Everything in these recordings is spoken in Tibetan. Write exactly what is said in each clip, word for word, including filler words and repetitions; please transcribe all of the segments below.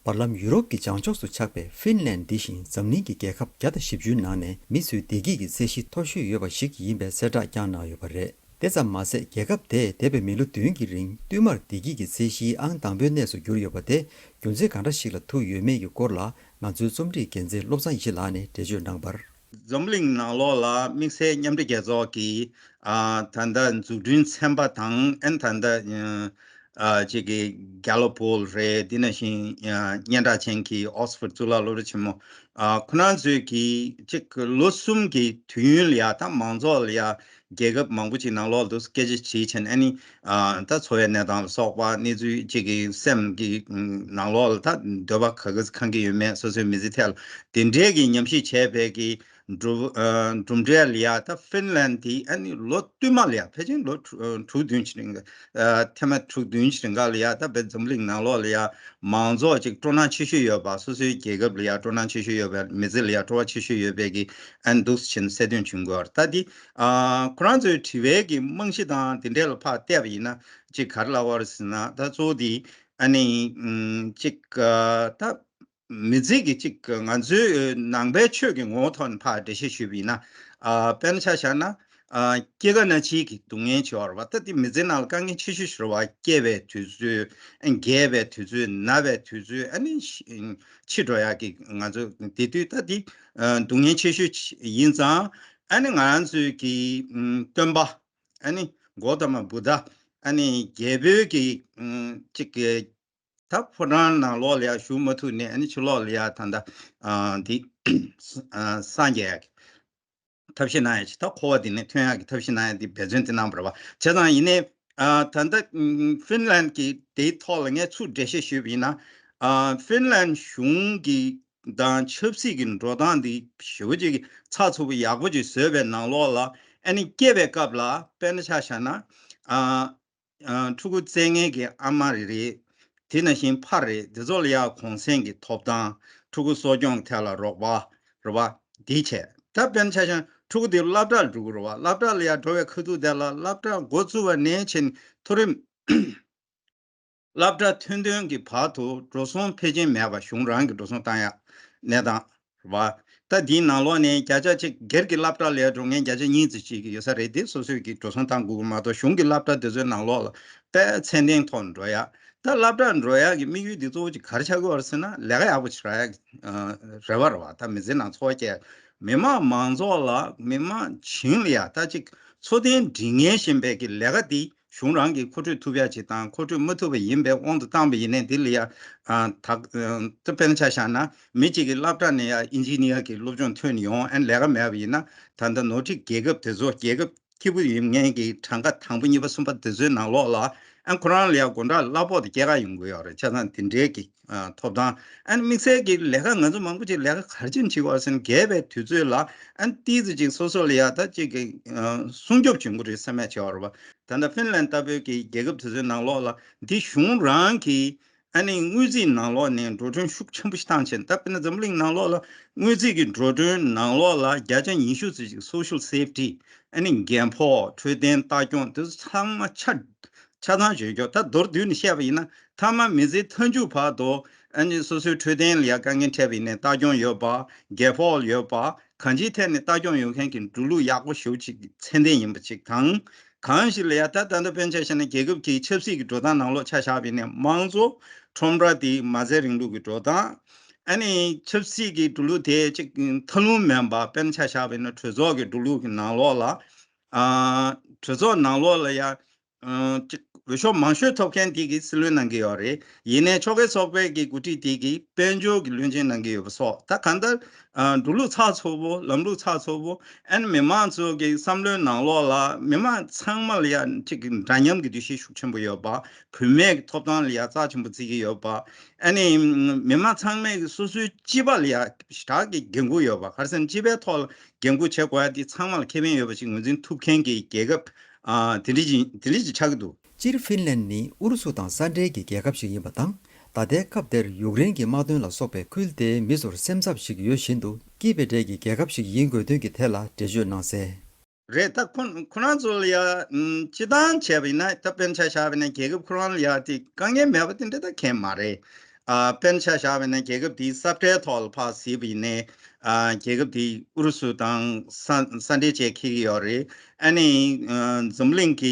བར་ལམ་ཡུ་རོབ་ཀྱི་བྱང་ཕྱོགས་སུ་ཆགས་པའི་ཧྥིན་ལན་འདི་བཞིན་འཛམ་གླིང་གི་རྒྱལ་ཁབ་བརྒྱ་དང་བཞི་བཅུའི་ནང་ནས་མི་ཚོའི་བདེ་སྐྱིད་ཀྱི་ཚད་གཞི་མཐོ་ཤོས་ཡོད་པ་ཞིག་ཡིན་པའི་གསལ་བསྒྲགས་ཀྱང་གནང་ཡོད་པ་རེད། དེ་ཙམ་མ་ཟད། རྒྱལ་ཁབ་དེས་འདས་པའི་མི་ལོ་བདུན་གྱི་རིང་བསྟུད་མར་བདེ་སྐྱིད་ཀྱི་ཚད་གཞིའི་ཨང་དང་པོའི་གནས་སུ་གྱུར་ཡོད་པ་དེ་རྒྱུ་མཚན་གང་འདྲ་ཞིག་ལ་ཐུག་ཡོད་མེད་ཀྱི་སྐོར་ལ། ང་ཚོའི་རྩོམ་སྒྲིག་འགན་འཛིན་བློ་བཟང་ཡེ་ཤེས་ལགས་ནས་འགྲེལ་བརྗོད་གནང་བར། འཛམ་གླིང་ནང་ལོགས་ལ་དམིགས་བསལ་མཉམ་འབྲེལ་རྒྱལ་ཚོགས་ཀྱི་ཨ་ད་ལྟ་འཛུགས་སྐྲུན་ཚན་པ་དང་། ཨན་ད་ལྟ་ཨ་ཅིག་གི་གྷེ་ལོ་པོལ་རེད། དེ་ནང་བཞིན་ཨ་སྙན་གྲགས་ཅན་གྱི་ཨོག་སི་ཕོར་གཙུག་ལག་སློབ་གྲྭ་ཆེན་མོ། ཨ་ཁོ་རང་ཚོས་ཀྱིས་ཅིག་ལོ་གསུམ་གྱི་དུས་ཡུན་ལ་ཡ། ད་མང་ཚོགས་ལ་ཡ། རྒྱལ་ཁབ་མང་པོ་ཅིག་ནང་ལོགས་ལ་སྐད་ཆ་དྲིས་ཕྱིན། ཨ་ནི་ཨ་ད་འཚོ་བའི་གནས་སྟངས་ལ་སོགས་པ། གནས་ཚུལ་ཅིག་གི་སེམས་ཀྱི་ནང་ལོགས་ལ་ད་འདོད་པ་ག་ག་ཚོད་ཁེངས་ཀྱི་ཡོད་མེད། སོ་སོའི་མི་ཚེ་ཐད་ལ་དེ་འདྲའི་གི་ཉམས་ཞིབ་བྱས་པའི་གི་གྲུབ་ཨ་གྲུབ་འབྲས་ལ་ཡ། ད་ཧྥིན་ལན་དེ་ཨ་ནི་ལོ་བསྟུད་མ་ལ་ཡ། ཕལ་ཆེར་ལོ་དྲུག་དྲུག་བདུན་ཅིག་རིང་ག་ཨ་ཐེངས་མ་དྲུག་བདུན་ཅིག་རིང་ག་ལ་ཡ། ད་བོད་འཛམ་གླིང་ནང་ལོགས་ལ་ཡ་མང་ཚོགས་ཅིག་སྤྲོ་སྣང་ཆེ་ཤོས་ཡོད་པ། སོ་སོའི་རྒྱལ་ཁབ་ལ་ཡ་སྤྲོ་སྣང་ཆེ་ཤོས་ཡོད་པའི། མི་ཚེ་ལ་ཡ་སྤྲོ་བ་ཆེ་ཤོས་ཡོད་པའི་གི་ཨན་འདུག་སེ་ཕྱིན་གསལ་སྟོན་བྱུང་གི་ཡོད་རེད། ད་འདི་ཨ་ཁོ་རང་ཚོའི་དྲི་བའི་གི་རྨང་གཞི་དང་དེ་འདྲས་ལ་ཕར་བལྟས་པ་ཡིན་ན་ཅིག་ག་རེ་ལབ་པ་རེད་ཟེར་ན། ད་གཙོ་བོ་དེ་ཨ་ནི་ཨམ་ཅིག་ཨ་ད་མི་ཚེ་གི་ཅིག་ང་ཚོའི་ནང་པའི་ཆོས་ཀྱི་ངོ་བོ་ཐོག་ནས་ཕར་འགྲེལ་བཤད་ཞུས་པ་ཡིན་ན། ཨ་དཔེར་ན་ཆ་བཞག་ན། ཨ་སྐྱེ་རྒ་ན་འཆིའི་གི་སྡུག་བསྔལ་ཅིག་ཡོད་རེད་བ། ད་དེ་མི་ཚེ་ནང་ལ་དཀའ་ངལ་ཆེ་ཤོས་ཤིག་རེད་བ། སྐྱེ་བའི་དུས་ཚོད། ཨ་རྒས་པའི་དུས་ཚོད། ན་བའི་དུས་ཚོད། ཨ་ནི་ཤི་འཁྲུག་འགྲོ་ཡག་གི་ང་ཚོ་དེ་དུས་ད་དེ་ཨ་སྡུག་བསྔལ་ཆེ་ཤོས་ཡིན་ཙང་། ཨ་ནི་ང་རང་ཚོའི་གི་ཨམ་སྟོན་པ། ཨ་ནི་གོ་ཏ་མ་བུདྡྷ། ཨ་ནི་རྒྱལ་པོའི་གི་ཨམ་ཅིག་གི་ད་ཕོ་བྲང་ནང་ལོགས་ལ་ཡ་བཞུགས་མ་ཐུབ་ནས། ཨ་ནི་ཕྱི་ལོགས་ལ་ཡ་ད་ལྟ་ཨ་འདི་ཨ་སངས་རྒྱས་ཡག་གི་ཐབས་ཤེས་གནང་ཡག་ཅིག་ད་འཁོར་བ་འདི་ནས་ཐོན་ཡག་གི་ཐབས་ཤེས་གནང་ཡག་འདི་འབད་བརྩོན་དེ་གནང་བ་རེད་བ། བྱས་ཙང་ཡིན་ནའི་ཨ་ད་ལྟ་ཨམ་ཧྥིན་ལན་གྱི་དེའི་ཐོག་ལ་ངས་ཚུར་འགྲེལ་བཤད་ཞུས་པ་ཡིན་ན། ཨ་ཧྥིན་ལན་གཞུང་གི་དང་ཆབ་སྲིད་ཀྱི་འགྲོ་སྟངས་འདི་ཞེ་པོ་ཅིག་ཚགས་ཚུད་པོ་ཡག་པོ་ཅིག་བཟོས་པའི་ནང་ལོགས་ལ། ཨ་ནི་སྐྱེས་པའི་སྐབས་ལ་དཔེར་ན་ཆ་བཞག་ན། ཨ་ཨ་ཕྲུ་གུ་བཙས་མཁན་གྱི་ཨ་མ་རེ་རེ། དེ་ནང་བཞིན་ཕ་རེ། དེ་ཚོ་ལ་ཡ་གུང་སེང་གི་ཐོབ་ཐང་། ཕྲུ་གུ་གསོ་སྐྱོང་ཐད་ལ་རོགས་པ་རེད་བ། འདི་བྱས། ད་དཔེར་ན་ཆ་བཞག་ན་ཕྲུ་གུ་དེ་སློབ་གྲྭར་འགྲོ་གི་རེད་བ། སློབ་གྲྭ་ལ་ཡ་འགྲོ་བའི་ཁ་ཐུག་དེ་ལ་སློབ་གྲྭ་འགོ་བཙུགས་པ་ནས་བྱས་ནས་མཐོ་རིམ་སློབ་གྲྭ་ཐོན་ཐོན་གྱི་བར་དུ་འགྲོ་སོང་ཕལ་ཆེར་མེད་པ། གཞུང་རང་གིས་འགྲོ་སོང་བཏང་ཡག་གནས་སྟངས་རེད་བ། ད་འདིའི་ནང་ལོགས་ནས་བརྒྱ་ཆ་གཅིག་སྒེར་གྱི་སློབ་གྲྭ་ལ་ཡ་འགྲོ་མཁན་བརྒྱ་ཆ་གཉིས་ཙམ་ཅིག་ཡོད་ས་རེད། དེ་སོ་སོས་ཀྱིས་འགྲོ་སོང་བཏང་དགོས་ཀྱི་མ་གཏོགས། གཞུང་གི་སློབ་གྲྭ་དེ་ཚོའི་ནང་ལོགས་ལ་དཔེ་ཚད་ལྡན་ཐོག་ནས་འགྲོ་ཡག་ད་སློབ་གྲྭར་འགྲོ་ཡག་གི་དམིགས་ཡུལ་འདི་གཙོ་བོ་ཅིག་ག་རེ་ཆགས་ཀྱི་ཡོད་རེད་ཟེར་ན། ལས་ཀ་ཡག་པོ་ཅིག་རག་ཡག་གི་ཨ་རེ་བ་རེད་བ། ད་མི་ཚེ་ནང་འཚོ་བ་སྐྱེལ། མི་དམངས་མང་ཚོགས་ལ། མི་དམངས་བྱིངས་ལ་ཡ་ད་ཅིག་འཚོ་རྟེན་སྒྲིག་ངེས་བཞིན་པའི་གི་ལས་ཀ་འདི་གཞུང་རང་གིས་མཁོ་སྤྲོད་ཐུབ་ཡག་ཅིག་དང་། མཁོ་སྤྲོད་མ་ཐུབ་པ་ཡིན་པའི་དབང་དུ་བཏང་པ་ཡིན་ནའི་འདི་ལ་ཡ་ཨ་ད་ད་དཔེར་ན་ཆ་བཞག་ན། མི་གཅིག་གིས་སློབ་གྲྭ་ནས་ཡ་ཨིན་ཇི་ནི་ཡར་གྱི་སློབ་སྦྱོང་ཐོན་ཡོང་། ཨ་ནི་ལས་ཀ་མེད་པ་ཡིན་ན། ད་ལྟ་ནོར་འཁྲུལ་རྒྱལ་ཁབ་དེ་ཚོ། རྒྱལ་ཁབ་སྐྱིད་པོ་ཡིན་མཁན་གྱི་གྲངས་ཀ་དང་པོ་གཉིས་པ་གསུམ་པ་དེ་ཚོའི་ནང་ལོགས་ལ། ཨ་ཁོ་རང་ལ་ཡ་དགོང་དག་གླ་ཕོགས་དེ་སྐྱེལ་ག་ཡོང་གི་ཡོད་རེད། བྱས་ཙང་དེ་འདྲའི་གི་ཨ་ཐོབ་ཐང་། ཨ་ནི་དམིགས་བསལ་གྱི་ལས་ཀ། ང་ཚོ་མང་པོ་ཅིག་ལས་ཀ་ག་རེ་བྱེད་ཀྱི་ཡོད་ཟེར་ན། རྒས་པའི་དུས་ཚོད་ལ་ཨ་ནི་ཏོག་ཙམ་ཅིག་སོ་སོ་ལ་ཡ་ད་ཅིག་གི་ཨ་སྲུང་སྐྱོབ་བྱེད་དགོས་རེད་བསམ་ཡག་ཅིག་ཡོད་རེད་བ། ད་ལྟ་ཧྥིན་ལན་ལྟ་བུའི་གི་རྒྱལ་ཁབ་དེ་ཚོའི་ནང་ལོགས་ལ་འདི་གཞུང་རང་གིས་ཨ་ནི་དངུལ་རྩིས་ནང་ལོགས་ནས་འགྲོ་གྲོན་ཤུགས་ཆེན་པོ་ཞིག་བཏང་བྱས། ད་དཔེར་ན་འཛམ་གླིང་ནང་ལོགས་ལ་དངུལ་རྩིས་ཀྱི་འགྲོ་གྲོན་ནང་ལོགས་ལ་བརྒྱ་ཆ་ཉི་ཤུ་ཙམ་ཞིག་social safety། ཨ་ནི་རྒས་ཕོགས། འཕྲོད་བསྟེན་ལྟ་སྐྱོང་། དེ་ཚོ་ཚང་མ་ཆ་ཆ་ཚང་བྱེད་རྒྱུ། ད་མདོར་བསྡུས་ནས་བཤད་པ་ཡིན་ན། མཐའ་མ་མི་ཚེ་མཐའ་མཇུག་བར་དུ་ཨ་ནི་སོ་སོའི་འཕྲོད་བསྟེན་ལ་ཡ་དཀའ་ངལ་འཕྲད་པ་ཡིན་ནའི་ལྟ་སྐྱོང་ཡོད་པ། རྒས་ཕོགས་ཡོད་པ། གང་ཅིའི་ཐད་ནས་ལྟ་སྐྱོང་ཡོད་མཁན་གྱི་འགྲོ་ལུགས་ཡག་པོ་ཞེ་པོ་ཅིག་ཚད་ལྡན་ཡིན་པ་ཅིག་དང་། གང་ཞིག་ལ་ཡ་ད་ད་ལྟ་དཔེར་ན་ཆ་བཞག་ན་རྒྱལ་ཁབ་ཀྱི་ཆབ་སྲིད་ཀྱི་འགྲོ་སྟངས་ནང་ལོགས་ཆ་བཞག་པ་ཡིན་ནའི་མང་གཙོ་ཁྲོམ་ར་དེ་མ་རྩའི་རིང་ལུགས་ཀྱི་འགྲོ་སྟངས། ཨ་ནི་ཆབ་སྲིད་ཀྱི་འགྲོ་ལུགས་དེ་ཅིག་མཐའ་ལྷུང་མིན་པ། དཔེར་ན་ཆ་བཞག་པ་ཡིན་ན་གྲོས་ཚོགས་ཀྱི་འགྲོ་ལུགས་ཀྱི་ནང་ལོགས་ལ། ཨ་གྲོས་ཚོགས་ནང་ལོགས་ལ་ཡ་ཨ་ཅིག་འོས་ཤོག་མང་ཤོས་ཐོབ་མཁན་དེ་གིས་སྲིད་བློན་གནང་གི་ཡོད་རེད། ཡིན་ནའི་ཕྱོགས་འགལ་ཚོགས་པའི་གི་འགོ་ཁྲིད་དེ་གིས་དཔལ་འབྱོར་གྱི་བློན་ཆེན་གནང་གི་ཡོད་པ་སོགས། ད་གང་ལྟར་ཨ་འགྲོ་ལུགས་ཚགས་ཚུད་པོ། ལམ་ལུགས་ཚགས་ཚུད་པོ། ཨ་ནི་མི་མང་ཚོ་གི་བསམ་བློའི་ནང་ལོགས་ལ་མི་མང་ཚང་མ་ལ་ཡ་ཅིག་འདྲ་མཉམ་གྱི་འདུ་ཤེས་ཤུགས་ཆེན་པོ་ཡོད་པ། བུད་མེད་ཀྱི་ཐོབ་ཐང་ལ་ཡ་རྩ་ཆེན་པོ་བརྩི་གི་ཡོད་པ། ཨ་ནི་མི་མང་ཚང་མས་ཀྱི་སོ་སོའི་སྤྱི་པ་ལ་ཡ་ཞེ་དྲག་གི་འགན་ཁུར་ཡོད་པ། ག་རེ་ཟེར་ན་སྤྱི་པའི་ཐོག་ལ་འགན་ཁུར་བྱེད་དགོས་ཡ་དེ་ཚང་མ་ལ་ཁེ་ཕན་ཡོད་པ་ཞིག་ངོས་འཛིན་ཐུབ་མཁན་གྱི་རྒྱལ་ཁབ་ཨ་དེ་འདྲ་ཅིག་དེ་འདྲ་ཅིག་ཆགས་ཀྱི་འདུག་སྤྱིར་ཧྥིན་ལན་ནི་ཨུ་རུ་སུ་དང་ས་འབྲེལ་གྱི་རྒྱལ་ཁབ་ཞིག་ཡིན་པ་དང་། ད་ལྟའི་སྐབས་དེར་ཡུཀ་རེན་གྱི་དམག་དོན་ལ་སོགས་པའི་ཁུལ་དེའི་མི་ཚོར་སེམས་འཚབ་ཞིག་ཡོད་བཞིན་དུ། སྐྱིད་པའི་གྲས་ཀྱི་རྒྱལ་ཁབ་ཞིག་ཡིན་དགོས་དོན་གྱི་ཐད་ལ་འགྲེལ་བརྗོད་གནང་གསལ། རེད། ད་ཁོ་ཁོ་རང་ཚོ་ལ་ཡ་ཨམ་སྤྱི་བཏང་བྱས་པ་ཡིན་ན། ད་དཔེར་ན་ཆ་བཞག་པ་ཡིན་ན་རྒྱལ་ཁབ་ཁོ་རང་ལ་ཡ་དེ་དཀའ་ངལ་མེད་པ་དེ་འདྲ་ད་གང་ཡང་མ་རེད། ཨ་དཔེར་ན་ཆ་བཞག་པ་ཡིན་ན་རྒྱལ་ཁབ་དེའི་ས་ཁྲའི་ཐོག་ལ་ཕར་གཟིགས་པ་ཡིན་ནའི། ཨ་རྒྱལ་ཁབ་དེའི་ཨུ་རུ་སུ་དང་ས་ས་འབྲེལ་བཅས་འཁེལ་གྱི་ཡོད་རེད། ཨ་ནི་ཨ་འཛམ་གླིང་གི་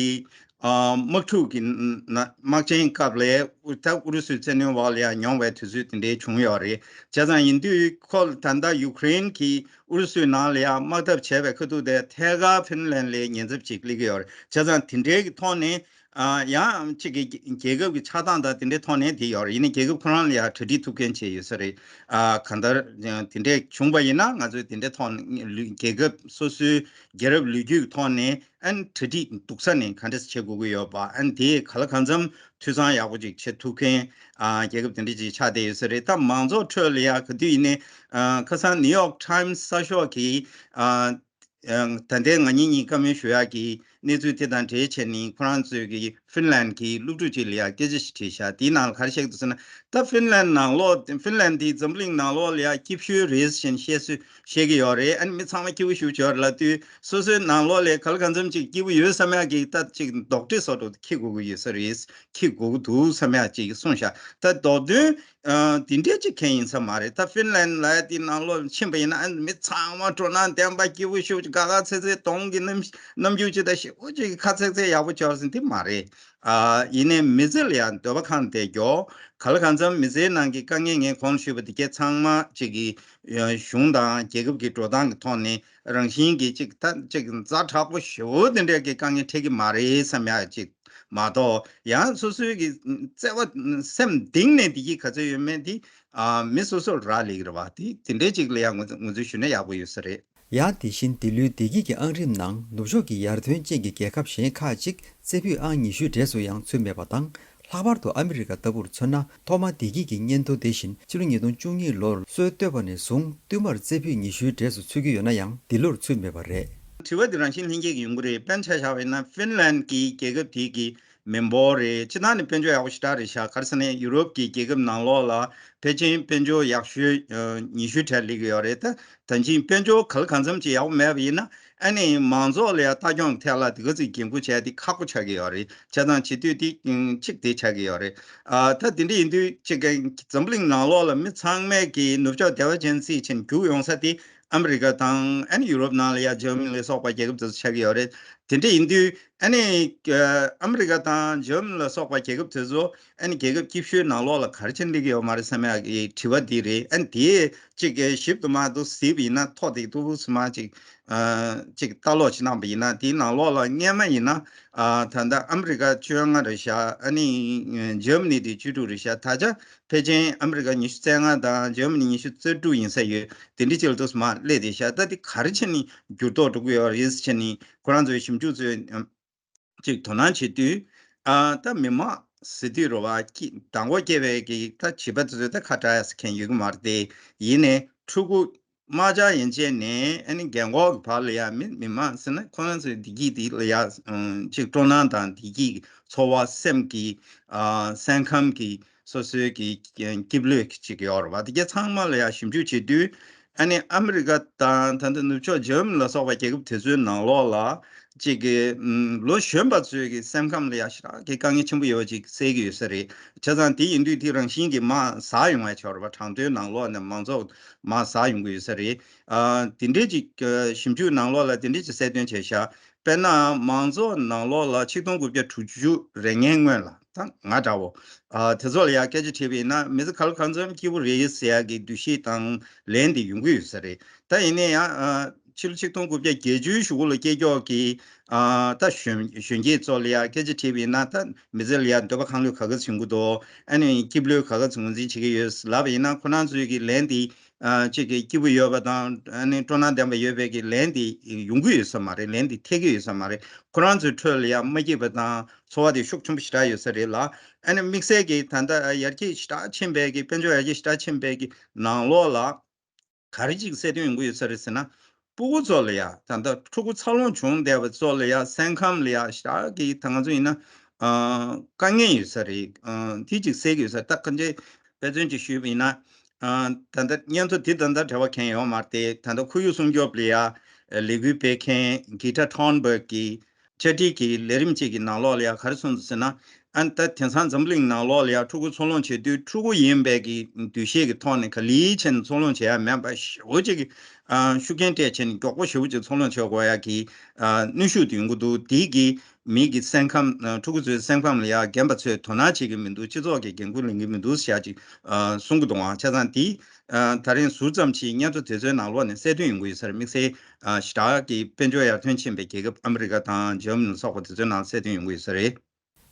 ཨ་དམག་འཁྲུག་གི་ན་དམག་ཆེན་སྐབས་ལ་ད་ཨུ་རུ་སུའི་བཙན་གནོན་འོག་ལ་ཡང་མྱོང་བའི་དུས་ཚོད་དེ་འདྲའི་བྱུང་ཡོད་རེད། བྱས་ཙང་ཡིན་དུས་ཁོ་ད་ལྟ་ཡུ་ཀེ་རེན་གྱིས་ཨུ་རུ་སུའི་ནང་ལ་ཡང་དམག་འཐབ་བྱས་པའི་ཁ་ཐུག་དེ་ཐད་ཀར་ཧྥིན་ལན་ལ་ཉེན་ཚབས་ཅིག་སླེབས་ཀྱི་ཡོད་རེད། བྱས་ཙང་དེ་འདྲའི་གི་ཐོག་ནས། ཨ་ཡང་གཅིག་གི་རྒྱལ་ཁབ་ཀྱི་ཆགས་སྟངས་དང་དེ་འདྲའི་ཐོག་ནས་དེ་ཡོད་རེད། ཡིན་ནའི་རྒྱལ་ཁབ་ཁོ་རང་ལ་ཡང་གྲ་སྒྲིག་ཐུབ་མཁན་བྱས་ཡོད་ས་རེད། ཨ་གང་ལྟར་དེ་འདྲས་བྱུང་བ་ཡིན་ན་ང་ཚོས་དེ་འདྲའི་ཐོག་ནས་ལུས་རྒྱལ་ཁབ་སོ་སོའི་རྒྱལ་རབས་ལོ་རྒྱུས་ཀྱི་ཐོག་ནས་ཨ་ནི་གྲ་སྒྲིག་སྡུག་ས་ནས་ག་འདྲས་བྱེད་དགོས་ཀྱི་ཡོད་པ། ཨ་ནི་དེ་ག་ལ་གང་འཚམ་འཐུས་ཚང་ཡག་པོ་ཅིག་བྱེད་ཐུབ་མཁན་ཨ་རྒྱལ་ཁབ་དེ་འདྲས་ཅིག་ཆགས་བསྡད་ཡོད་ས་རེད། ད་མང་ཚོགས་ཁྲོད་ལ་ཡང་ག་དུས་ཡིན་ནའི་ཨ་ཁ་སང་ནིའུ་ཡོག་ཊའིམ་གསར་ཤོག་གིས་ཨ། ད་ལྟའི་ང་གཉིས་གཉིས་བཀའ་མོལ་ཞུ་ཡག་གི་གནས་ཚུལ་དེ་དང་འབྲེལ་བྱས་ནས་ཁོ་རང་ཚོས་ཀྱི་ཧྥིན་ལན་གྱི་སློབ་ཕྲུག་ཅིག་ལ་ཡང་སྐད་ཆ་ཞིག་དྲིས་ཤག་དེའི་ནང་ལ་ག་རེ་བཤད་ཀྱི་འདུག་ཟེར་ན། ད་ཧྥིན་ལན་ནང་ལོགས་ཧྥིན་ལན་དེ་འཛམ་གླིང་ནང་ལོགས་ལ་ཡང་སྐྱིད་ཤོས་རེད་ཟེར་བཤད་སྲོལ་བཤད་ཀྱི་ཡོད་རེད། ཨ་ནི་མི་ཚང་མ་སྐྱིད་པོ་ཞེ་པོ་ཅིག་ཡོད་རེད་ལབ་དུས་སོ་སོའི་ནང་ལོགས་ལ་ག་ལ་གང་འཚམ་ཅིག་སྐྱིད་པོ་ཡོད་བསམ་ཡག་གི་ད་ཅིག་རྡོག་ཁྲེས་བཟོ་འདྲ་འཁྱེར་དགོས་ཀྱི་ཡོད་ས་རེད། འཁྱེར་དགོས་ཀྱི་འདུག་བསམ་ཡག་ཅིག་གསུངས་ཤག་ད་མདོར་དོན། ཨ་དེ་འདྲས་ཅིག་གང་ཡིན་ས་མ་རེད། ད་ཧྥིན་ལན་ལབ་ཡ་དེ་ནང་ལོགས་ཕྱིན་པ་ཡིན་ན་ཨ་མི་ཚང་མ་སྤྲོ་སྣང་ལྡན་པ་སྐྱིད་པོ་ཞེ་པོ་ཅིག་དགའ་དགའ་ཚལ་ཚལ་གདོང་གི་རྣམ་རྣམ་འགྱུར་ཅིག་དང་ཞེ་པོ་ཅིག་ཁ་ཚེག་ཚེག་ཡག་པོ་ཅིག་ཡོད་ཟེར་དེ་མ་རེད། ཨ་ཡིན་ནའི་མི་ཚེ་ལ་ཡང་འདོད་པ་གང་དེ་མགྱོགས་ག་ལ་གང་འཚམ་མི་ཚེའི་ནང་གི་དཀའ་ངལ་ངས་གོང་ཞུས་པ་དེ་གས་ཚང་མ་ཅིག་གི་གཞུང་དང་རྒྱལ་ཁབ་ཀྱི་འགྲོ་སྟངས་ཀྱི་ཐོག་ནས་རང་བཞིན་གྱིས་ཅིག་ད་ཅིག་ཛ་དྲག་པོ་ཞེ་པོ་དེ་འདྲས་ཀྱི་དཀའ་ངལ་འཕྲད་ཀྱི་མ་རེད་བསམ་ཡག་ཅིག་མ་གཏོགས་ཡང་སོ་སོའི་གི་བརྩེ་བ་སེམས་གཏིང་ནས་བདེ་སྐྱིད་ག་ཚོད་ཡོད་མེད་དེ་ཨ་མི་སོ་སོར་རག་ལས་ཀྱི་རེད་བ། དེ་དེ་འདྲའི་ཅིག་ལ་ཡང་ངོས་ངོས་འཛིན་ཞུ་ན་ཡག་པོ་ཡོད་ས་རེད། ཡང་དེ་བཞིན་འདི་ལོའི་བདེ་སྐྱིད་ཀྱི་ཨང་རིམ་ནང་ནུབ་ཕྱོགས་ཀྱི་ཡར་ཐོན་ཅན་གྱི་རྒྱལ་ཁབ་གཞན་ཁག་ཅིག་རྩེ་ཕུད་ཨང་ཉི་ཤུའི་གྲས་སུ་ཡང་ཚུད་མེད་པ་དང་། ལྷག་པར་དུ་ཨ་མི་རི་ཀ་ལྟ་བུར་མཚོན་ན་ཐོག་མར་བདེ་སྐྱིད་ཀྱི་སྙན་ཐོ་དེ་བཞིན་ཕྱི་ལོ་ཉིས་སྟོང་བཅུ་གཉིས་ལོར་སྲོལ་བཏོད་པ་ནས་བཟུང་བསྟུད་མར་རྩེ་ཕུད་ཉི་ཤུའི་གྲས་སུ་ཚུད་ཀྱི་ཡོད་ན་ཡང་འདི་ལོར་ཚུད་མེད་པ་རེད། དྲི་བ་འདི་རང་བཞིན་ལྷན་སྐྱེས་ཀྱི་ཡོང་གི་རེད། དཔེར་ན་ཆ་བཞག་པ་ཡིན་ན་ཧྥིན་ལན་གྱི་རྒྱལ་ཁབ་དེ་གི་མི་འབོར་རེད། སྤྱིར་བཏང་ནས་དཔལ་འབྱོར་ཡག་པོ་ཞེ་དྲག་རེད་ཤག་ག་རེ་ཟེར་ན་ཡུ་རོབ་ཀྱི་རྒྱལ་ཁབ་ནང་ལོགས་ལ་ཕལ་ཆེར་དཔལ་འབྱོར་ཡག་ཤོས་ཨ་ཉི་ཤུའི་གྲས་སླེབས་ཀྱི་ཡོད་རེད། ད་ད་ཕྱིན་དཔལ་འབྱོར་ག་ལ་གང་འཚམ་ཅིག་ཡག་པོ་མེད་པ་ཡིན་ན་ཨ་ནི་མང་ཚོགས་ལ་ཡང་ལྟ་སྐྱོང་ཐད་ལ་དེ་ག་ཚོད་འགན་ཁུར་བྱས་ཏེ་ཁག་པོ་ཆགས་ཀྱི་ཡོད་རེད། བྱས་ཙང་བྱེད་དུས་དེ་ཨ་གཅིག་དེ་ཆགས་ཀྱི་ཡོད་རེད། ཨ་ད་དེ་འདྲ་ཡིན་དུས་གཅིག་གི་འཛམ་བུ་གླིང་ནང་ལོགས་ལ་མི་ཚང་མས་ཀྱི་ནུབ་ཕྱོགས་བདེ་བ་ཅན་སྲིད་ཆེན་རྒྱུགས་ཡོང་ས་དེ་ཨ་མི་རི་ཀ་དང་ཨ་ནི་ཡུ་རོབ་ནང་ལ་ཡ་འཇར་མ་ནི་ལ་སོགས་པ་རྒྱལ་ཁབ་དེ་ཚོ་ཆགས་ཀྱི་ཡོད་རེད། དེ་འདྲ་ཡིན་དུས་ཨ་ནི་ཨ་མི་རི་ཀ་དང་འཇར་མ་ནི་ལ་སོགས་པ་རྒྱལ་ཁབ་དེ་ཚོ་ཨ་ནི་རྒྱལ་ཁབ་སྐྱིད་ཤོས་ནང་ལོགས་ལ་ག་རེ་བྱས་ནས་སླེབས་ཀྱི་ཡོད་མ་རེད་བསམ་ཡག་གི་དྲི་བ་འདི་རེད། ཨ་ནི་དེ་གཅིག་གི་ཞིབ་ཏུ་མ་གཏོགས་གཟིགས་པ་ཡིན་ན་ཐོག་དེ་ཏུ་སུ་མ་གཅིག་ཨ་གཅིག་ལྟ་ཀློག་བྱེད་གནང་པ་ཡིན་ན་དེའི་ནང་ལོགས་ལ་སྔས་མ་ཡིན་ན་ཨ་ད་ལྟ་ཨ་མི་རི་ཀ་བཅོ་ལྔ་རེད་ཤག་ཨ་ནི་འཇར་མ་ནི་དེ་བཅུ་དྲུག་རེད་ཤག་ད་ཆ་ཕལ་ཆེར་ཨ་མི་རི་ཀ་ཉི་ཤུ་རྩ་ལྔ་དང་འཇར་མ་ནི་ཉི་ཤུ་རྩ་དྲུག་ཡིན་ས་ཡོད། དེ་འདྲ་ཅིག་ལ་ཏོག་ཙམ་སླེབས་བསྡད་ཤག་ད་དེ་ག་རེ་བྱས་ནས་འགྱུར་ལྡོག་འགྲོ་གི་ཡོད་རེད་ཟེར་ནས་ཁོ་རང་ཚོའི་ཞིབ་འཇུག་ཚོས་ཅིག་དོ་སྣང་བྱེད་དུས་ཨ་ད་མི་མང་ཟེར་དུས་རེད་བ། སྐྱིད་མདང་དགོང་སྐྱེས་པའི་གི་ད་བྱིས་པ་དེ་ཚོས་ད་ཁ་གྲག་ཡག་ཟེར་མཁན་ཡོད་གི་མ་རེད་དེ། ཡིན་ནའི་ཕྲུ་གུ་དམར་ཆ་ཡན་ཆད་ནས་ཨ་ནི་རྒན་གོག་གི་བར་ལ་ཡ་མི་མི་མང་ཟེར་ན་ཁོ་རང་ཚོའི་བདེ་སྐྱིད་དེ་ལ་ཡ་ཨ་ཅིག་སྤྲོ་སྣང་དང་བདེ་སྐྱིད་ཀྱི་ཚོར་བ་སེམས་ཀྱི་ཨ་སེམས་ཁམས་ཀྱི་སོ་སོའི་གི་སྐྱིད་ལོས་ཀྱི་ཅིག་ཡོད་རེད་བ། དེ་ག་ཚང་མ་ལ་ཡ་ཞིབ་འཇུག་བྱེད་དུས་ཨ་ནི་ཨ་མི་རི་ཀ་དང་ད་ལྟ་ནུབ་ཕྱོགས་འཇར་མ་ནི་ལ་སོགས་པ་རྒྱལ་ཁབ་དེ་ཚོའི་ནང་ལོགས་ལ་ཅིག་གི་ཨམ་ལོ་གཞོན་པ་ཚོའི་གི་སེམས་ཁམས་ལ་ཡ་ཞེ་དྲག་གི་དཀའ་ངལ་ཆེན་པོ་ཡོད་ཅིག་གསལ་གྱི་ཡོད་ས་རེད། བྱས་ཙང་དེ་ཡིན་དུས་དེ་རང་བཞིན་གྱིས་མར་ཟག་ཡོང་བའི་ཆ་རེད་བ། གྲངས་ཐོའི་ནང་ལོགས་ནས་མང་ཚོགས་མར་ཟག་ཡོང་གི་ཡོད་ས་རེད། ཨ་དེ་འདྲའི་ཅིག་ཨ་ཞིབ་འཇུག་ནང་ལོགས་ལ་དེ་འདྲའི་ཅིག་གསལ་སྟོན་བྱས་ཤག་དཔེར་ན་མང་ཚོགས་ནང་ལོགས་ལ་ཆིག་སྟོང་དགུ་བརྒྱ་དྲུག་ཅུ་རེ་ལྔའི་སྔོན་ལ་ད་ང་འདྲ་བོ་ཨ་དེ་ཚོ་ལ་ཡ་སྐད་ཆ་དྲིས་པ་ཡིན་ན་མི་ཚེ་ག་ལ་གང་འཚམ་སྐྱིད་པོ་རེད་ཟེར་ཡག་གི་འདུ་ཤེས་དང་ལན་དེ་ཡོང་གི་ཡོད་ས་རེད། ད་ཡིན་ན་ཡང་ཨ་ཕྱི་ལོ་ཆིག་སྟོང་དགུ་བརྒྱ་བརྒྱད་ཅུའི་གཞུག་གུ་ལ་སྐྱེས་མགྱོགས་ཀྱི་ཨ་ད་གཞོན་གཞོན་སྐྱེས་ཚོ་ལ་ཡ་སྐད་ཆ་དྲིས་པ་ཡིན་ན་ད་མི་ཚེ་ལ་ཡ་འདོད་པ་གང་ལོས་ག་ག་ཚོད་ཡོང་གི་འདུག་ཨ་ནི་སྐྱིད་པོ་ལོས་ག་ག་ཚོད་ངོས་འཛིན་བྱེད་ཀྱི་ཡོད་ལབ་པ་ཡིན་ན་ཁོ་རང་ཚོའི་གི་ལན་དེ། ཨ་གཅིག་གི་སྐྱིད་པོ་ཡོད་པ་དང་ཨ་ནི་སྤྲོ་སྣང་ལྡན་པ་ཡོད་པའི་གི་ལན་དེ་ཡོང་གི་ཡོད་ས་མ་རེད། ལན་དེ་ཐེབས་ཀྱི་ཡོད་ས་མ་རེད། ཁོ་རང་ཚོའི་ཁྲོད་ལ་ཡང་མ་སྐྱིད་པ་དང་ཚོར་བ་དེ་ཤུགས་ཆེན་པོ་ཞེ་དྲག་ཡོད་ས་རེད་ལ། ཨ་ནི་དམིགས་བསལ་གྱི་ད་ལྟ་ཡར་རྒྱས་ཞེ་དྲག་ཕྱིན་པའི་གི་དཔལ་འབྱོར་ཡར་རྒྱས་ཞེ་དྲག་ཕྱིན་པའི་གི་ནང་ལོགས་ལ་ག་རེ་ཅིག་གསལ་སྟོན་ཡོང་གི་ཡོད་ས་རེད་ཟེར་ན། སྤུ་གུ་ཚོ་ལ་ཡང་ད་ལྟ་ཕྲུ་གུ་འཚར་ལོངས་བྱུང་བསྡད་པ་ཚོ་ལ་ཡང་སེམས་ཁམས་ལ་ཡང་ཞེ་དྲག་གི་ད་ང་ཚོ་ཡིན་ན་ཨ་དཀའ་ངལ་ཡོད་ས་རེད། ཨ་དེ་ཅིག་གསལ་གི་ཡོད་ས་རེད། ད་ག་འདྲའི་དཔེ་མཚོན་ཅིག་ཞུས་པ་ཡིན་ན། ཨ་ད་ལྟ་སྙན་ཐོ་དེ་ད་ལྟ་འབྲེལ་བ་མཁན་ཡོད་མ་རེད་དེ། ད་ལྟ་ཁོར་ཡུག་སྲུང་སྐྱོབ་ལ་ཡང་ལས་འགུལ་སྤེལ་མཁན་གྷི་ཊ་ཐོན་བྷག་གིས་བཅར་འདྲི་གི་ལས་རིམ་གཅིག་གི་ནང་ལོགས་ལ་ཡང་ག་རེ་གསུངས་འདུག་ཟེར་ན། ཨ་ནི་ད་དེང་སང་འཛམ་བུ་གླིང་ནང་ལོགས་ལ་ཡང་ཕྲུ་གུ་འཚོ་སློང་བྱེད་དུས་ཕྲུ་གུ་ཡིན་པའི་གི་འདུ་ཤེས་ཀྱི་ཐོག་ནས་ག་ལེར་བྱས་ནས་འཚོ་སློང་བྱེད་ཡ་མེད་པ་ཞེ་པོ་ཅིག་གི་ཨ་ཤུགས་རྐྱེན་སྤྲད་བྱས་ནས་མགྱོགས་པོ་ཞེ་པོ་ཅིག་འཚོ་སློང་བྱེད་དགོས་ཡ་གི་ཨ་གནོན་ཤུགས་དེ་ཡོང་གི་འདུག་དེ་གི་མི་གི་སེམས་ཁམས་ཨ་ཕྲུ་གུ་ཚོའི་སེམས་ཁམས་ལ་ཡང་རྒན་པ་ཚོས་དོ་སྣང་བྱེད་ཀྱི་མི་འདུག་སྤྱི་ཚོགས་ཀྱི་འགན་ཁུར་ལེན་གྱི་མི་འདུག་ཟེར་ཡ་ཅིག་ཨ་གསུང་གི་འདུག་ཨང་། བྱས་ཙང་དེ་ཨ་ད་རིང་ཟུར་ཙམ་ཞིག་སྙན་ཐོ་དེ་ཚོའི་ནང་ལོགས་ནས་གསལ་སྟོན་ཡོང་གི་ཡོད་ས་རེད། དམིགས་བསལ་ཨ་ཞེ་དྲག་གི་དཔལ་འབྱོར་ཡར་ཐོན་ཕྱིན་པའི་རྒྱལ་ཁབ་ཨ་མི་རི་ཀ་དང་འཇར་མ་ནི་སོགས་པ་དེ་ཚོའི་ནང་གསལ་སྟོན་ཡོང་གི་ཡོད་ས་རེད།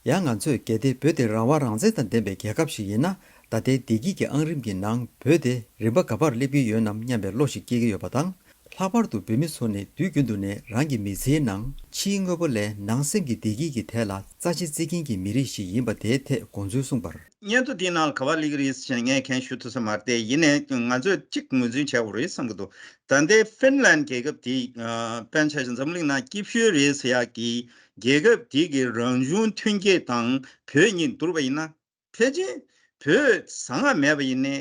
ཡང་ང་ཚོས་གལ་ཏེ་བོད་དེ་རང་དབང་རང་བཙན་དང་ལྡན་པའི་རྒྱལ་ཁབ་ཞིག་ཡིན་ན། ད་ལྟའི་བདེ་སྐྱིད་ཀྱི་ཨང་རིམ་གྱི་ནང་བོད་དེ་རིམ་པ་ག་པར་སླེབས་ཀྱི་ཡོད་ནམ་སྙམ་པའི་བློ་ཞིག་སྐྱེ་གི་ཡོད་པ་དང་། ལྷག་པར་དུ་བོད་མི་ཚོ་ནི་དུས་རྒྱུན་དུ་ནས་རང་གི་མི་ཚེའི་ནང་ཕྱིའི་དངོས་པོ་ལས་ནང་སེམས་ཀྱི་བདེ་སྐྱིད་ཀྱི་ཐད་ལ་རྩ་ཆེ་བརྩི་མཁན་གྱི་མི་རིགས་ཤིག་ཡིན་པ་དེའི་ཐད་དགོངས་ཚུལ་གསུངས་པར། སྙན་ཐོ་འདིའི་ནང་ལ་ག་པར་སླེབས་ཀྱི་རེད་ཟེར་ནས་ངས་གང་ཞུ་ཐུབ་ས་མ་རེད་དེ། ཡིན་ནའི་ང་ཚོས་གཅིག་ངོས་འཛིན་བྱེད་དགོས་རེད་བསམ་གྱི་འདུག་ད་ལྟའི་ཧྥིན་ལན་རྒྱལ་ཁབ་དེ་ཨ་དཔེར་ན་ཆ་བཞག་འཛམ་གླིང་ནང་སྐྱིད་ཤོས་རེད་ཟེར་ཡག་གི་རྒྱལ་ཁབ་དེ་གི་རང་བྱུང་ཐོན་སྐྱེད་དང་བོད་གཉིས་བསྡུར་བ་ཡིན་ན། ཕལ་ཆེར་བོད་བཟང་བ་མེད་པ་ཡིན་ནའི་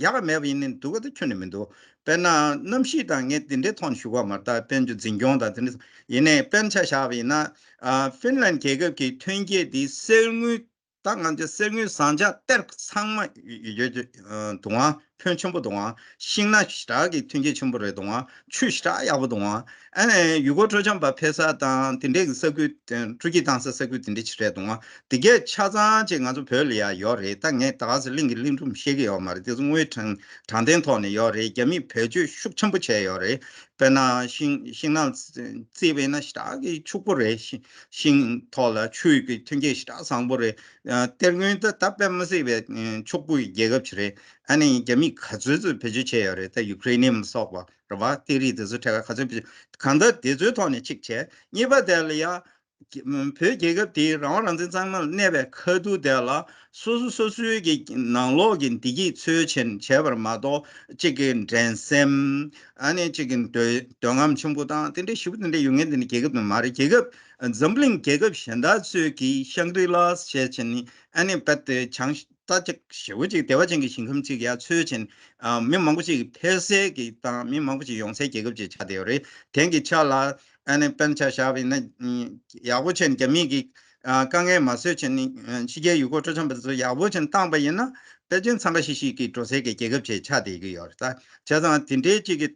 ཡག་པ་མེད་པ་ཡིན་ནའི་སྡུག་པ་དེ་ཁྱོན་ནས་མི་འདུག་དཔེར་ན་གནམ་གཤིས་དང་ངས་དེ་འདྲའི་ཐོག་ནས་ཞུ་གི་ཡོད་མ་རེད། ད་དཔལ་འབྱོར་འཛིན་སྐྱོང་དང་དེ་འདྲ་ཡིན་ནའི་དཔེར་ན་ཆ་བཞག་པ་ཡིན་ན་ཨ་ཧྥིན་ལན་རྒྱལ་ཁབ་ཀྱི་ཐོན་སྐྱེད་དེ་གསེར་དངུལ། ད་ང་ཚོ་གསེར་དངུལ་ཟངས་ལྕགས་གཏེར་ཚང་མ་ཡོད་ཀྱི་འདུག་ཨང་། ཕོན་ཆེན་པོ་འདུག་ཨང་། ཤིང་སྣ་ཞེ་དྲག་གི་ཐོན་སྐྱེད་ཆེན་པོ་རེད་འདུག་ཨང་། ཆུ་ཞེ་དྲག་ཡག་པོ་འདུག་ཨང་། ཨ་ནི་ཡུལ་སྐོར་སྤྲོ་འཆམ་པ་ཕེབས་ས་དང་དེ་འདྲའི་གི་ས་ཁུལ་སྤྲོ་སྐྱིད་བཏང་ས་ས་ཁུལ་དེ་འདྲ་ཞིག་རེད་འདུག་ཨང་། དེ་གས་ཆ་ཚང་ཅིག་ང་ཚོ་བོད་ལ་ཡ་ཡོད་རེད། ད་ངས་ད་ག་ཚོད་གླིང་གི་གླིང་སྒྲུང་བཤད་ཀྱི་ཡོད་མ་རེད། དེ་ཚོ་དངོས་དྲང་དྲང་བདེན་ཐོག་ནས་ཡོད་རེད། རྒྱ་མིས་བེད་སྤྱོད་ཤུགས་ཆེན་པོ་བྱས་ཡོད་རེད། དཔེར་ན་ཤིང་ཤིང་ནགས་བརྩིས་པས་ན་ཞེ་དྲག་གི་ཕྱུག་པོ་རེད། ཤིང་ཤིང་ཐོག་ལ་ཆུ་གི་ཐོན་སྐྱེད་ཞེ་དྲག་བཟང་པོ་རེད། ཨ་གཏེར་དངུལ་ད་ད་དཔེ་མི་སྲིད་པའི་ཕྱུག་པོའི་རྒྱལ་ཁབ་ཅིག་རེད། ཨ་ནི་རྒྱ་མིས་ག་ཚོད་ཚོད་བེད་སྤྱོད་བྱས་ཡོད་རེད། ད་ཡུ་ཀེ་རེན་ནས་མ་སོགས་པ་རེད་བ། གཏེར་རིགས་དེ་ཚོ་ཐད་ཀར་ག་ཚོད་བེད་སྤྱོད་གང་ལྟར་དེ་ཚོའི་ཐོག་ནས་གཅིག་བྱས། གཉིས་པ་དེ་ལ་ཡ་བོད་རྒྱལ་ཁབ་དེའི་རང་དབང་རང་བཙན་གཙང་མ་ལ་གནས་པའི་ཁ་ཐུག་དེ་ལ་སོ་སོ་སོ་སོའི་གི་ནང་ལོགས་ཀྱི་བདེ་སྐྱིད་འཚོལ་ཆེད་བྱས་པར་མ་གཏོགས་གཅིག་གི་འགྲན་སེམས། ཨ་ནི་གཅིག་གི་འདོད་འདོད་རྔམ་ཆེན་པོ་དང་དེ་འདྲའི་ཞེ་པོ་དེ་འདྲ་ཡོད་མཁན་དེ་ནི་རྒྱལ་ཁབ་དེ་མ་རེད། རྒྱལ་ཁབ་འཛམ་གླིང་རྒྱལ་ཁབ་གཞན་དག་ཚོས་ཀྱིས་ཤང་གྲི་ལ་བྱས་བྱས་ནི་ཨ་ནི་རྦད་དེ་བྱང་ད་ཅིག་ཞེ་པོ་ཅིག་བདེ་བ་ཅན་གྱི་ཞིང་ཁམས་ཅིག་ཡ་འཚོལ་བྱས་ནི་ཨ་མི་མང་པོ་ཅིག་ཕེབས་སའི་གི་དང་མི་མང་པོ་ཅིག་ཡོང་སའི་རྒྱལ་ཁབ་ཅིག་ཆགས་བསྡད་ཡོད་རེད། དེང་གི་ཆ་ལ་ཨ་ནི་དཔེར་ན་ཆ་བཞག་པ་ཡིན་ན་ཡག་པོ་བྱས་ནས་རྒྱ་མིས་ཀྱི་ཨ་དཀའ་ངལ་མ་བཟོས་བྱས་ནས་ཕྱི་རྒྱལ་ཡུལ་སྐོར་སྤྲོ་འཆམ་པ་ཚོ་ཡག་པོ་བྱས་ནས་བཏང་པ་ཡིན་ན་ཕལ་ཆེར་འཚང་ཁ་ཤིག་ཤིག་གིས་འགྲོ་སའི་གི་རྒྱལ་ཁབ་ཅིག་ཆགས་བསྡད་ཀྱི་ཡོད་རེད། ད་བྱས་ཙང་དེ་འདྲའི་གཅིག་གི་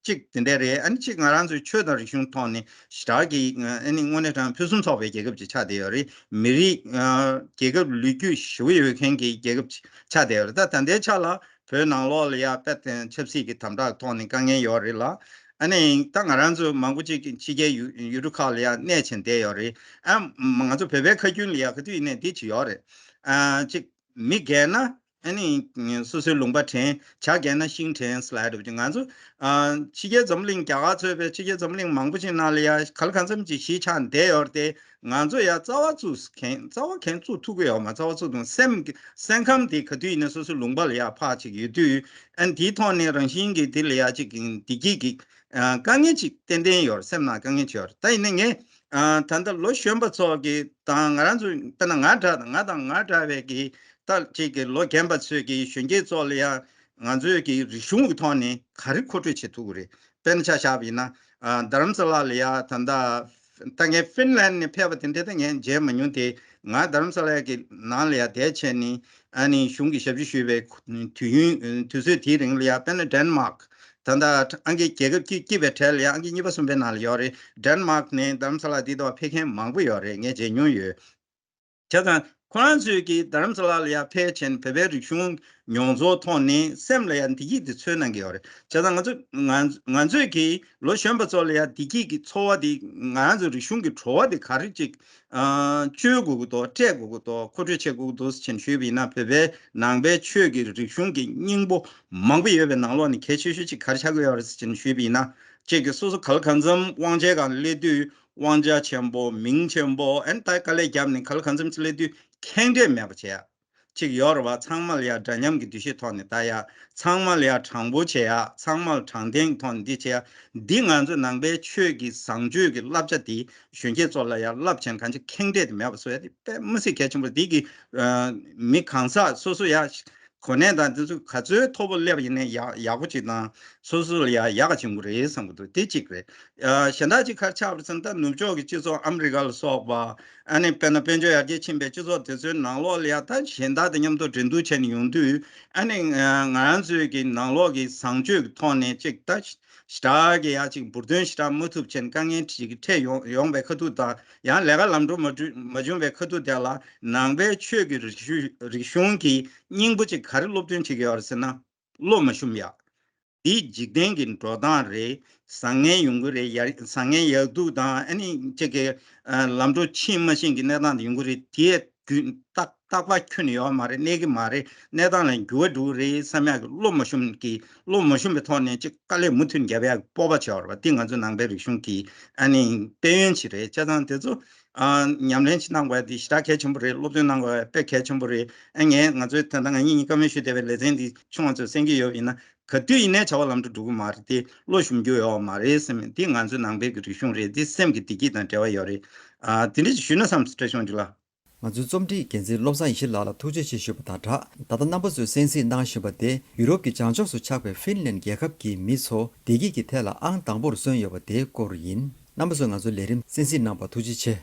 གཅིག་དེ་འདྲ་རེད། ཨ་ནི་གཅིག་ང་རང་ཚོའི་ཆོས་དང་རིག་གཞུང་ཐོག་ནས་ཞེ་དྲག་གི་ཨ་ནི་དངོས་གནས་དྲང་ཕུན་སུམ་ཚོགས་པའི་རྒྱལ་ཁབ་ཅིག་ཆགས་བསྡད་ཡོད་རེད། མི་རིགས་རྒྱལ་ཁབ་ལོ་རྒྱུས་ཞེ་པོ་ཡོད་མཁན་གྱི་རྒྱལ་ཁབ་ཅིག་ཆགས་བསྡད་ཡོད་རེད། ད་ད་ལྟའི་ཆ་ལ་བོད་ནང་ལོགས་ལ་ཡ་དཔེ་དེ་ཆབ་སྲིད་ཀྱི་དམ་དྲག་ཐོག་ནས་དཀའ་ངལ་ཡོད་རེད་ལ། ཨ་ནི་ད་ང་རང་ཚོ་མང་པོ་ཅིག་ཕྱི་རྒྱལ་ཡུ་ཡུལ་གྲུ་ཁག་ལ་ཡ་གནས་བྱས་བསྡད་ཡོད་རེད། ཨ་ང་ཚོ་བོད་པའི་ཁ་རྒྱུན་ལ་ཡ་ག་དུས་ཡིན་ནའི་འདི་ཅིག་ཡོད་རེད། ཨ་གཅིག་མི་རྒས་ན་ཨ་ནི་སོ་སོའི་ལུང་པ་དྲན། བྱ་རྒས་ན་ཤིང་དྲན་ཟེར་ལབ་ཡ་འདྲ་པོ་ཅིག་ང་ཚོ་ཨ་ཕྱི་རྒྱལ་འཛམ་གླིང་རྒྱ་གར་ཚོས་པའི་ཕྱི་རྒྱལ་འཛམ་གླིང་མང་པོ་ཅིག་ནང་ལ་ཡ་ག་ལ་གང་འཚམ་ཅིག་གཞིས་ཆགས་བསྡད་ཡོད་རེད་དེ། ང་ཚོ་ཡ་རྩ་བ་བཙུགས་མཁན་རྩ་བ་མཁན་བཙུགས་ཐུབ་ཀྱི་ཡོད་མ། རྩ་བ་བཙུགས་དང་སེམས་སེམས་ཁམས་དེ་ག་དུས་ཡིན་ན་སོ་སོའི་ལུང་པ་ལ་ཡ་ཕར་ཅིག་ཡོད་དུས་ཨ་ནི་དེའི་ཐོག་ནས་རང་བཞིན་གྱི་དེ་ལ་ཡ་ཅིག་བདེ་སྐྱིད་ཀྱི་ཨ་དཀའ་ངལ་ཅིག་ཏན་ཏན་ཡོད་རེད། སེམས་ནང་དཀའ་ངལ་ཅིག་ཡོད་རེད། ད་ཡིན་ན་ངས་ཨ་ད་ལྟ་ལོ་གཞོན་པ་ཚོ་གི་དང་ང་རང་ཚོ་དཔེར་ན་ང་འདྲ་དང་ང་དང་ང་འདྲ་བའི་གི་ད་ཅིག་གི་ལོ་རྒན་པ་ཚོས་གི་གཞོན་སྐྱེས་ཚོ་ལ་ཡ་ང་ཚོས་ཀྱི་རིག་གཞུང་གི་ཐོག་ནས་ག་རེ་མཁོ་སྤྲོད་བྱེད་ཐུབ་ཀྱི་རེད། དཔེར་ན་ཆ་བཞག་པ་ཡིན་ན་ཨ་རྡ་རམ་ས་ལ་ལ་ཡ་ད་ལྟ་ད་ངས་ཧྥིན་ལན་ནས་ཕེབས་པ་དེ་འདྲ་ད་ངས་མཇལ་མ་མྱོང་སྟེ། ང་རྡ་རམ་ས་ལ་གི་ནང་ལ་ཡ་བསྡད་བྱས་ནས་ཨ་ནི་གཞུང་གི་ཞབས་ཕྱི་ཞུས་པའི་དུས་ཡུན་དུས་ཚོད་དེའི་རིང་ལ་ཡ་དཔེར་ན་ཌེན་མཱག་ད་ལྟ་ཨང་ཀི་རྒྱལ་ཁབ་སྐྱིད་སྐྱིད་པའི་གྲས་ལ་ཡ་ཨང་ཀི་གཉིས་པ་གསུམ་པའི་ནང་ལ་ཡོད་རེད། ཌེན་མཱག་ནས་རྡ་རམ་ས་ལ་འདི་ལྟ་བ་ཕེབས་མཁན་མང་པོ་ཡོད་རེད། ངས་མཇལ་མྱོང་ཡོད། བྱས་ཙང་ཁོ་རང་ཚོས་ཀྱིས་རྡ་རམ་ས་ལ་ལ་ཡ་ཕེབས་བྱས་ནས་བོད་པའི་རིག་གཞུང་མྱོང་ཚོར་ཐོག་ནས་སེམས་ལ་ཡ་བདེ་སྐྱིད་དེ་འཚོལ་གནང་གི་ཡོད་རེད། བྱས་ཙང་ང་ཚོ་ང་ང་ཚོས་ཀྱིས་ལོ་གཞོན་པ་ཚོ་ལ་ཡ་བདེ་སྐྱིད་ཀྱི་ཚོར་བ་དེ་ང་རང་ཚོའི་རིག་གཞུང་གི་བྲོ་བ་དེ་ག་རེ་ཅིག་ཨ་བཅོལ་དགོས་ཀྱི་འདུག་སྤྲད་དགོས་ཀྱི་འདུག་མཁོ་སྤྲོད་བྱེད་དགོས་ཀྱི་འདུག་ཟེར་བྱས་ནས་ཞུས་པ་ཡིན་ན། བོད་པའི་ནང་པའི་ཆོས་ཀྱི་རིག་གཞུང་གི་སྙིང་པོ་མང་པོ་ཡོད་པའི་ནང་ལོགས་ནས་གལ་ཆེ་ཤོས་ཅིག་ག་རེ་ཆགས་ཀྱི་ཡོད་རེད་ཟེར་བྱས་ནས་ཞུས་པ་ཡིན་ན། གཅིག་གི་སོ་སོ་ག་ལ་གང་འཚམ་དབང་ཆའི་སྒང་སླེབས་དུས། དབང་ཆ་ཆེན་པོ། མིང་ཆེན་པོ། ཨན་ད་དཀའ་ལས་བརྒྱབ་ནས་ག་ལ་གང་འཚམ་ཅིག་སླེབས་དུས་ཁེངས་དྲེགས་མེད་པ་བྱེད་ཡ་ཅིག་ཡོད་རེད་བ། ཚང་མ་ལ་ཡ་འདྲ་མཉམ་གྱི་འདུ་ཤེས་ཐོག་ནས་ལྟ་ཡ། ཚང་མ་ལ་ཡ་དྲང་པོ་བྱེད་ཡ། ཚང་མ་ལ་དྲང་བདེན་གྱི་ཐོག་ནས་འདི་བྱེད་ཡ། འདི་ང་ཚོ་ནང་པའི་ཆོས་ཀྱི་བཟང་སྤྱོད་ཀྱི་བསླབ་བྱ་འདི་གཞོན་སྐྱེས་ཚོ་ལ་ཡ་བསླབ་བྱས་ནས་གང་ཅི་ཁེངས་དྲེགས་དེ་མེད་པ་བཟོ་ཡ་དེ་དཔེ་མི་སྲིད་གལ་ཆེན་པོ་རེད། འདི་གི་ཨ་མི་གང་ཟག་སོ་སོ་ཡ་ གོ་གནས་དང་དེ་ཚོ་ག་ཚོད་མཐོ་པོ་སླེབས་ཡིན་ནའི་ཡག་ཡག་པོ་ཅིག་དང་སོ་སོ་ལ་ཡ་ཡག་ག་བྱུང་གི་རེད་བསམ་གི་འདུག་དེ་གཅིག་རེད། ཨ་གཞན་དག་ཅིག་ག་རེ་ཆགས་པ་རེད་ཟེར་ན། ད་ནུབ་ཕྱོགས་ཀྱི་སྤྱི་ཚོགས་ཨ་མི་རི་ཀ་ལ་སོགས་པ། ཨ་ནི་དཔེར་ན་དཔལ་འབྱོར་ཡར་རྒྱས་ཕྱིན་པའི་སྤྱི་ཚོགས་དེ་ཚོའི་ནང་ལོགས་ལ་ཡ་ད་གཞན་དག་དང་མཉམ་དུ་འགྲན་བསྡུར་བྱས་ནས་ཡོང་དུས། ཨ་ནི་ང་རང་ཚོའི་གི་ནང་ལོགས་ཀྱི་བཟང་སྤྱོད་ཀྱི་ཐོག་ནས་ཅིག་ད་ཞེ་དྲག་གི་ཡ་ཅིག་འབུར་ཐོན་ཞེ་དྲག་མ་ཐུབ་བྱས་ནས་དཀའ་ངལ་ཅིག་འཕྲད་ཡོང་ཡོང་བའི་ཁ་ཐུག་དང་། ཡང་ལས་ཀ་ལམ་འགྲོ་མ་འགྲོ་མ་བྱུང་བའི་ཁ་ཐུག་དེ་ལ་ནང་པའི་ཆོས་ཀྱི་རིག་གཞུང་རིག་གཞུང་གི་སྙིང་པོ་ཅིག་ག་རེ་སློབ་སྟོན་བྱེད་ཀྱི་ཡོད་རེད་ཟེར་ན། བློ་མ་ཞུམ་ཡ། འདི་འཇིག་རྟེན་གྱི་འགྲོ་སྟངས་རེད། བཟང་ངན་ཡོང་གི་རེད། ཡར་བཟང་ངན་ཡག་སྡུག་དང་། ཨ་ནི་ཅིག་གི་ཨ་ལམ་འགྲོ་ཕྱིན་མ་ཕྱིན་གྱི་གནས་སྟངས་དེ་ཡོང་གི་རེད། དེ་རྒྱུན་རྟག་རྟག་པ་ཁྱོན་ནས་ཡོད་མ་རེད། གནས་ཀྱི་མ་རེད། གནས་སྟངས་ལ་འགྱུར་བ་འགྲོ་གི་རེད་བསམ་ཡག་གི་བློ་མ་ཞུམ་གྱི་བློ་མ་ཞུམ་པའི་ཐོག་ནས་ཅིག་དཀའ་ལས་མུ་མཐུད་རྒྱབ་ཡག་གི་སྤོབས་པ་བྱས་པ་རེད་པ། འདི་ང་ཚོ་ནང་པའི་རིག་གཞུང་གི་ཨ་ནི་དཔལ་ཡོན་ཅིག་རེད། བྱས་ཙང་དེ་ཚོ་ཨ་ཉམས་ལེན་ཅིག་གནང་དགོས་ཡ་དེ་ཞེ་དྲག་གལ་ཆེན་པོ་རེད། སློབ་སྟོན་གནང་དགོས་ཡ་དཔེ་གལ་ཆེན་པོ་རེད། ཨ་ངས་ང་ཚོའི་ད་ལྟ་ང་གཉིས་གཉིས་ཀ་མེད་ཞུ་བསྡད་པའི་ལེ་ཚན་འདི་ཆུང་བ་ཚོས་གསན་གྱི་ཡོད་ཡིན་ན། ག་དུས་ཡིན་ནའི་བྱ་བ་ལམ་འགྲོ་འགྲོ་གི་མ་རེད་དེ། བློ་ཞུམ་རྒྱུ་ཡོད་མ་རེད་བསམ། འདི་ང་ཚོའི་ནང་པའི་གི་རིག་གཞུང་རེད། འདི་སེམས་ཀྱི་བདེ་སྐྱིད་དང་འབྲེལ་བ་ཡོད་རེད། ཨ་དེ་འདྲ་ཞིག་ཞུས་ན་བསམ་སོང་། བཀྲ་ཤིས་དབང་ཕྱུག་ལགས། ང་ཚོའི་རྩོམ་སྒྲིག་འགན་འཛིན་བློ་བཟང་ཡེ་ཤེས་ལགས་ལ་ཐུགས་རྗེ་ཆེ་ཞུ་བ་དང་སྦྲགས། ད་ལྟ་རྣམ་པ་ཚོས་གསན་གཟིགས་གནང་བཞིན་པ་དེ་ཡུ་རོབ་ཀྱི་བྱང་ཕྱོགས་སུ་ཆགས་པའི་ཧྥིན་ལན་རྒྱལ་ཁབ་ཀྱི་མི་ཚོ་བདེ་སྐྱིད་ཀྱི་ཐད་ལ་ཨང་དང་པོར་སོན་ཡོད་པ་དེའི་སྐོར་ཡིན། རྣམ་པ་ཚོས་ང་ཚོའི་ལས་རིམ་གསན་གཟིགས་གནང་བར་ཐུགས་རྗེ་ཆེ།